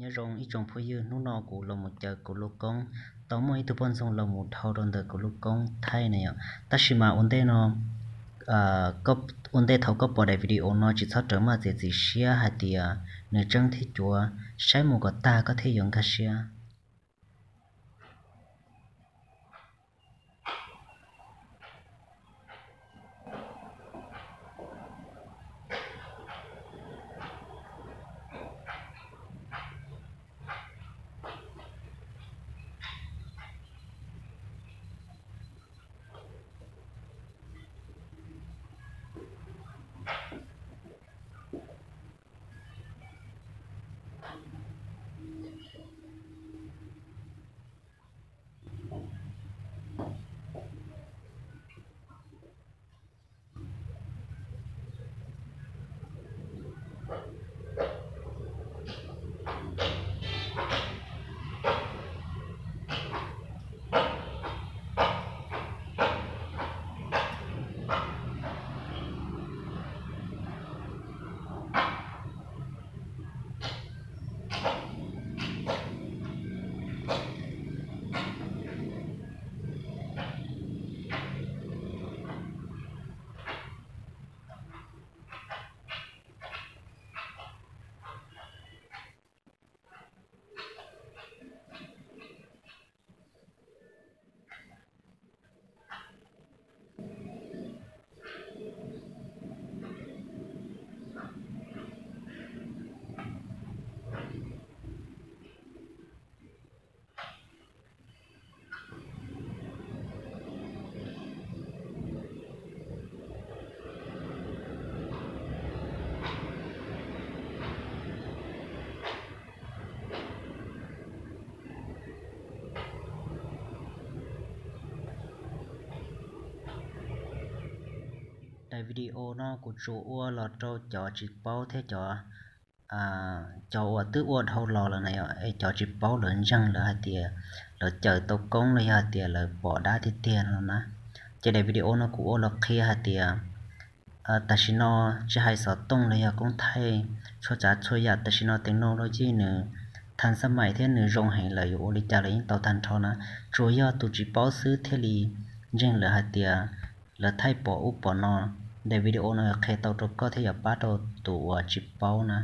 Nyob zoo ib tsoom phooj ywg, hnub no kuv los mus caw kuv lub koob, tau muaj ib tug poj ntxoog los mus dhau rau ntawm kuv lub koob thaij na yom. Tab sis mas ua ntej no, ua ntej thaum koj pom daim video no tsis txhob rawm maj txiav txim siab hais tias nws tseeb thiab cuav, saib mus kom tag koj thiaj yuav nkag siab. Daim video no kuv tsuas ua los rau cov tsis paub thiab cov, cov uas twb ua dhau los lawm na yom, es cov tsis paub lawv ntseeg lawv hais tias lawv cawm tau koob los yog hais tias lawv pom dab tiag tiag no na. Ces daim video no kuv ua los qhia hais tias tam sim no tsis hais xov tooj los yog koob thaij, txhua tsav txhua yam tam sim no technology nws thas xab maim thiab nws zoo heev lawm, yuav ua li cas los yeej tau tag nrho na. Tsuas yog tus tsis paub xwb thiaj li ntseeg lawv hais tias lawv thaij pom ub pom no. Daim video no yuav qhia tau rau koj thiab yuav pab rau tus uas tsis paub na.